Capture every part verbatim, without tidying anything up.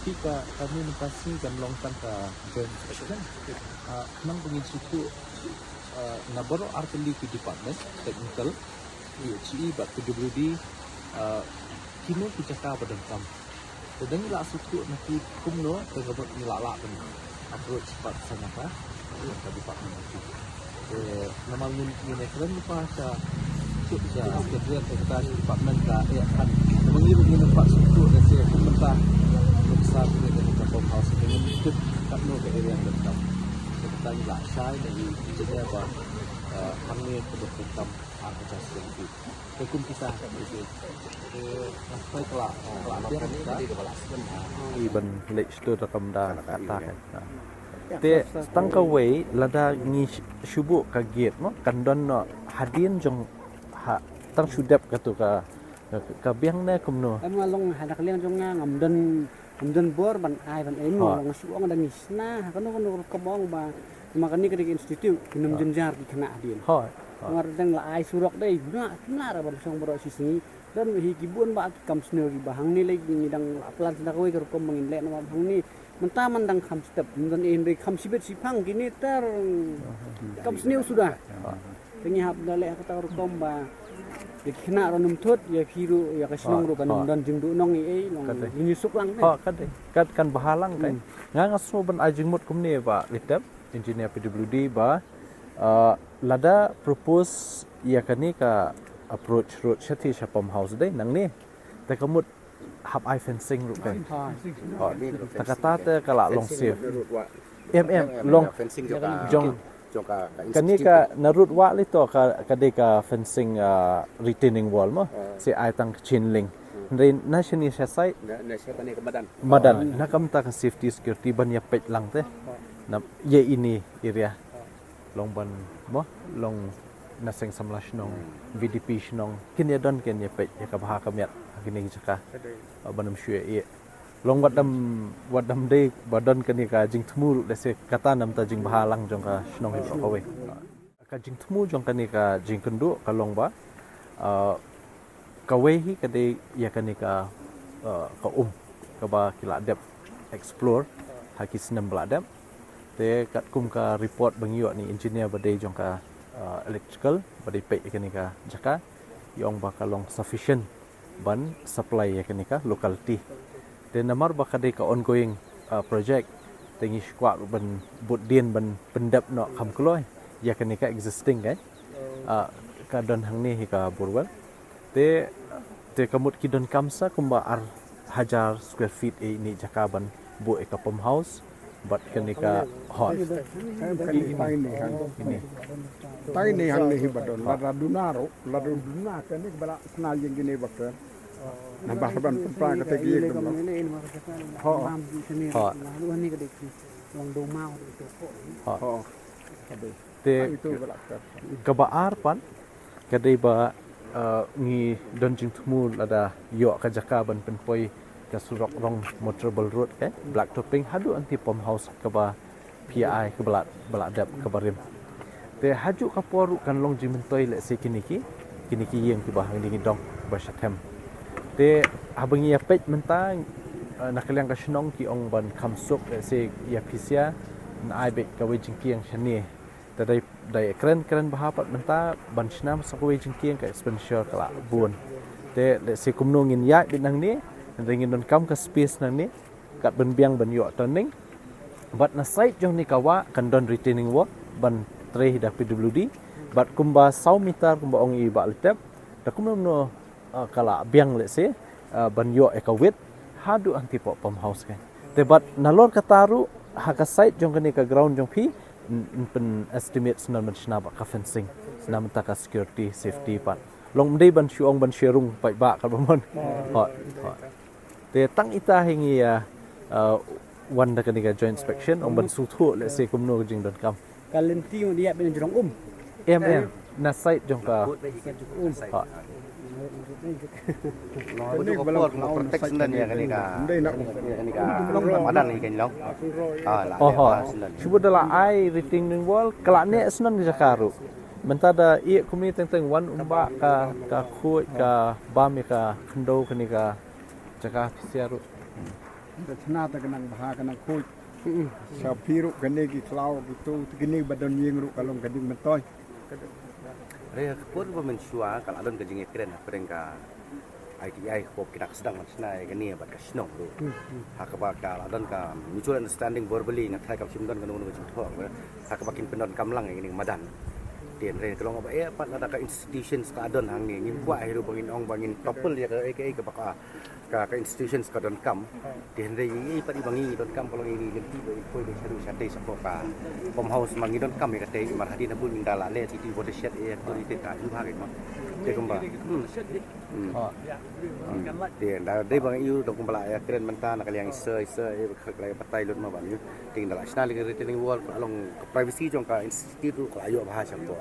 Ki ka, ka ni mynta sngi kan long tang ka joint session. Ah, khnang ba ngin sngewthuh, ah, na baroh artylli ki department, technical, P H E bad P W D, ah, kino ki jaka ba donkam. Te dang ngi la sngewthuh na ki kumno, te ka mut ngi la lah ban approach pat sa na ka, ka department. Te namar ngin, ngin ïakren lypa sha, sha secretariat, te kata sha department ka ïa kan. Namar ngi ruh ngim pat sngewthuh da se kum mynta nuksa kine ka pump house, te ngim tip katno ka area ka donkam. Te kata ngi la shai na i engineer ba, eh, hangne ka donkam ar hajar square feet. Te kum kita, te, te, te, i ban leh shuh da kam da kata kan. Te tang kawei lada ngi sh-, shu buh ka gate mo, kan don noh hadien jong ha, tang shu dep katu ka, ka, ka biang ne kumno. Em, nga long ha da ka liang jong nga ngam don, ngam don bor ban ai ban em, ha, long shu ong da ngi shna ha kano kano rukom ong ba ma kane ka dei ka institute ki nym jynjar ki khynnah hadien. Hooid. Nga dang la ai surok dei, na, na ra ban shong baroh shi sngi. Don hi ki bun ba ki kam sniew kiba hangne lei ngi dang la plan sha kawei ka rukom ba ngin leh namar hangne mynta man dang kham step, mynta eh hynrei kham shibit shiphang kine ter kam sniew suda. Te ngi hap da leh ha kata ka rukom ba ïa ki khynnah ruh nym thut, ïa phi ruh, ïa ka shnong ruh kan nym don jingduhnong ei ei, long ngi suk lang. Ha, ka dei. Kat kan bha lang kai. Nga nga sngew ban ai jingmut kumne ba Litep, engineer P W D ba, ah, lada propose ïa kane ka approach road sha ti sha pump house dei nangne. Te ka mut hap ai fencing ruh kai. Te kata te ka la long safe. Em, em, long jong Jong ka, ka Kane institute ka na road walk lei to ka, ka dei ka fencing, ah, retaining wall mo. Ah. Sa ai tang ka chain link. Hmm. Hynrei na shane sha side. Na, na sha kane ka madan. Madan. Ah. Na ka bynta ka safety security ban ïa peit lang te. Ah. Na ïa ine area. Ah. Long ban mo, long na seng samla shnong, Hmm. V D P shnong. Kin ïa don kin ïa peit ïa ka bha ka miat ha kine ki jaka. Ka dei. Ah, ban ym shu ïa ïeh. Long wat dam, wat dam dei ba don kane ka jingthmu ruh lehse kata namar ka jingbha lang jong ka shnong hi baroh kawei. Ka jingthmu jong kane ka jingkynduh ka long ba, ah, kawei hi ka dei ïa kane ka, ah, ka um kaba ki la dep explore ha ki snem ba la dep. Te katkum ka report ba ngi ïoh na i engineer ba dei jong ka, ah, electrical ba dei peit ïa kane ka jaka, i ong ba ka long sufficient ban supply ïa kane ka locality. Te namar ba ka dei ka ongoing, ah, project, te ngi shu kwah ban bud dien ban pyndep noh kham kloi ïa kane ka existing ka, ah, ka don hangne hi ka borewell. Te, te ka mut ki donkam sa kumba ar hajar square feet ïa ine i jaka ban buh ïa ka pump house. Bad kane ka hot. Tang ine hangne hi ba don, lada duna ruh, lada duna kane ba la sna ïing kine ba kren. Naba ban pynpra kata ki ïing dum. Ho. Ho. Ho. Te kaba ar pat ka dei ba, uh, ngi don jingthmu lada ïoh ka jaka ban pynpoi ka surok rong motorable road, eh, black topping haduh hangtei pump house kaba P I kaba la, ba la dep kaba rim. Te hajuh ka por ruh kan long jingmyntoi lehse kine ki, kine ki ïing kiba hangne ngi dong ba sha them. Te haba ngi ïa peit mynta, eh, na ka liang ka shnong ki ong ban kham suk lehse ïa pisa, na ai beit kawei jingkieng shane. Te dei, dei kren, kren bha pat mynta ban shna sa kawei jingkieng ka expenditure ka la bun. Te lehse kumno ngin ïaid beit nangne, hynrei ngin donkam ka space nangne, kat ban biang ban ïoh turning. Bad na side jong kane ka wah kan don retaining wall ban trei da P W D. Bad kumba saw meter kumba ong i Bah Letep, da kumno kumno, ah, ka la biang lehse, ah, ban ïoh ïa ka width haduh hangtei pump house ka. Te bad nalor kata ruh ha ka side jong kane ka ground jong phi, n-, n-, pyn estimate sngewbha ban shna bad ka fencing. Namar ka security, safety pat. Long ym dei ban shu ong ban shu rung paidbah katba mon. Hooid, hooid. Te tang ita hi ngi, ah, ah, wan da kane ka joint inspection, ong ban sngewthuh lehse kumno ka jingdonkam. Ka lynti ngi ïa ban jrong um. Em, em. Na side jong ka. Side jong um. Ha. Kane ka por protect sngewdei ïa kane ka. Kane ka madan hi kan long. Ah, la. Oh, ha. Shu bud da la ai retaining wall, ka la neh sngewdei ka jaka ruh. Mynta da ïeh kumne teng teng wan um ba ka, ka khuid ka bam ïa ka khyndew kane ka jaka pisa ruh. Ka chna ta ka nang bha ka nang khuid. Sa phi ruh kane ki khlaw ki tu, kine ba don ïing ruh ka long ka jingmyntoi. Re ka por ba mynshuwa ka la don ka jingïakren hapdeng ka I T I ka por ki da sdang ban shna ïa kane bad ka shnong ruh. Ha kaba ka la don ka mutual understanding verbally, nga tharai kam shym don kano kano ka jingthoh. Ha kaba kin pyndonkam lang ïa kane ka madan. Te hynrei ka long ba eh pat lada ka institutions ka don hangne, ngim kwah hi ruh ba ngin ong ba ngin topple ïa kaei kaei kaba ka ka, ka institutions ka donkam. Te hynrei i pat i ba ngi donkam ka long i lynti ba i poi ba shaduh shatei shapoh ka pump house, ma ngi donkam ïa katei, mar hadien ba ngin da la leh ti ti watershed ïa ka, to ri te ka ju ha ka ma. Te kumba. Hmm. Hmm. Te da dei ba ngi u dong kumba la ïakren mynta na ka liang i sir, i sir, i ba ka la batai lut ma ba ngi. Te da la shna lei ka retaining wall ka long ka privacy jong ka institute ruh ka la ïoh bha shapoh.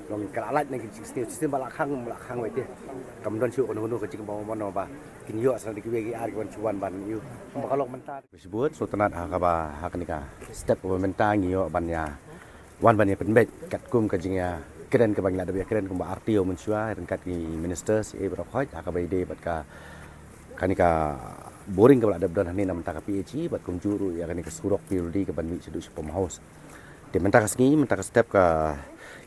Long ka la lait na ki system, system ba la khang, ba la khang wei te. Kam don shuh kano kano ka jingba ba kin ïoh sa da kiwei ki ar ki wan shu wan ban ïoh. Ba ka long mynta. Shibun, sngewtynnat ha kaba ha kane ka step kaba mynta ngi ïoh ban ïa wan ban ïa pynbeit katkum ka jingïakren kaba ngi la dep ïakren kumba R T O mynshuwa ryngkat ki minister C A baroh khoit ha kaba ïadei bad ka kane ka boring kaba la dep don hangne na mynta ka P H E bad kumjuh ruh ïa kane ka surok P W D kaba mih shaduh sha pump house. Te mynta ka sngi, mynta ka step ka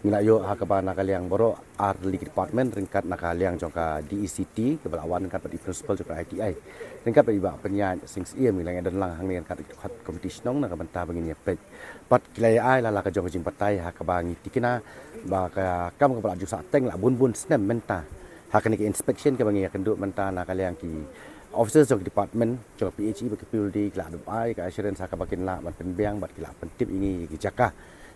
ngi la ïoh ha kaba na ka liang baroh ar tylli ki department ryngkat na ka liang jong ka D E C T kaba la wan ryngkat bad i principal jong ka I T I. Ryngkat bad i Bah Pynïaid Sing Syiem ngi la ïadon lang hangne ryngkat i khot komiti shnong na ka bynta ba ngin ïa peit. Bad ki la ïa ai la la ka jong ka jingbatai ha kaba ngi tikna ba ka kam kaba la ju sah teng la bun bun snem mynta. Ha kane ka inspection kaba ngi ïa kynduh mynta na ka liang ki officers jong ki department jong ka P H E bad ka P W D ki la dep ai ka assurance ha kaba kin lah ban pynbiang bad ki la pyntip ïa ngi ïa ki jaka.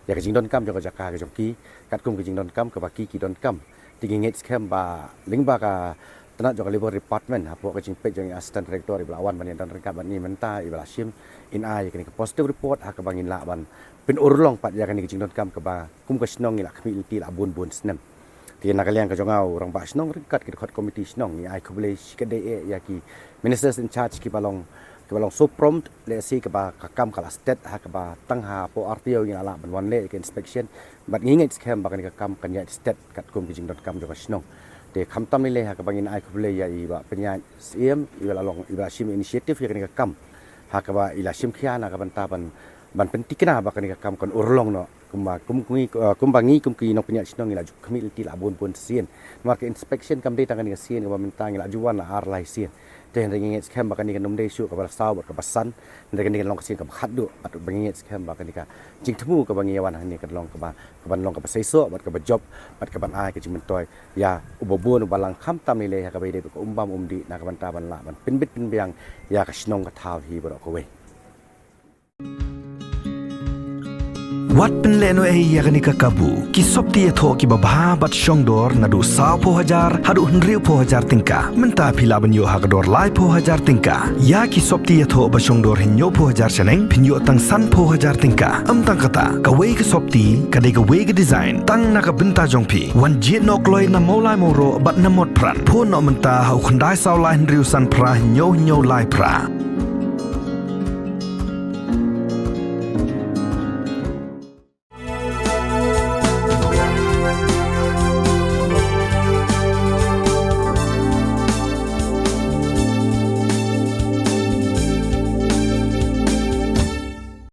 ïa ka jingdonkam jong ka jaka ka jong ki, katkum ka jingdonkam kaba ki ki donkam. Te ngi ngeit skhem ba lyngba ka tnat jong ka Labour Department, hapoh ka jingpeit jong i Assistant Director iba la wan ban ïadon ryngkat bad ngi mynta, iba la shim, in ai ïa kane ka positive report ha kaba ngin lah ban pynurlong pat ïa kane ka jingdonkam kaba kum ka shnong ngi la khmih lynti la bun bun snem. Te na ka liang ka jong nga u rangbah shnong ryngkat ki dkhot komiti shnong, ngi ai khublei shikatdei eh ïa ki ministers in charge kiba long, kiba long so prompt, lehse kaba ka kam ka la stet ha kaba tang hapoh R T O ngi la lah ban wan leh ïa ka inspection. Bad ngi ngeit skhem ba kane ka kam kan ïaid stet katkum ki jingdonkam jong ka shnong. Te khamtam lei lei ha kaba ngin ai khublei ïa i Bah Pynïaid Syiem, iba la long, iba la shim initiative ïa kane ka kam, ha kaba i la shim khia na ka bynta ban, ban pyntikna ba kane ka kam kan urlong noh. Kumba, kum, kum, eh, kumba ngi kum ki nongpynïaid shnong ngi la ju khmih lynti la bun bun sien. Namar ka inspection kam dei tang kane ka sien kaba mynta, ngi la ju wan la ar lai sien. Te hynrei ngi ngeit skhem ba kane kan ym dei shuh kaba la saw bad kaba san. Hynrei kane kan long ka sien kaba khatduh, bad ba ngi ngeit skhem ba kane ka jingthmu kaba ngi ïa wan hangne kan long kaba, kaban long kaba seisoh bad kaba jop bad kaban ai ka jingmyntoi ïa uba bun uba lang, khamtam lei lei ha kaba ïadei bad ka um bam um dih, na ka bynta ban lah ban pynbit pynbiang ïa ka shnong ka thaw hi baroh kawei. Wat pynlehnohei ïa kane ka kabu. Ki sopti ïathoh kiba bha bad shongdor naduh sawphew hajar haduh hynriewphew hajar tyngka. Mynta phi lah ban ïoh ha ka dor laiphew hajar tyngka. Ïa ki sopti ïathoh ba shongdor hynñiewphew hajar shaneng, phin ïoh tang sanphew hajar tyngka. Ym tang kata, kawei ka sopti ka dei kawei ka design tang na ka bynta jong phi. Wan jied noh kloi na Mawlai Mawroh bad na Motphran. Phone noh mynta ha u khyndai saw lai hynriew san phra hynñiew hynñiew lai phra.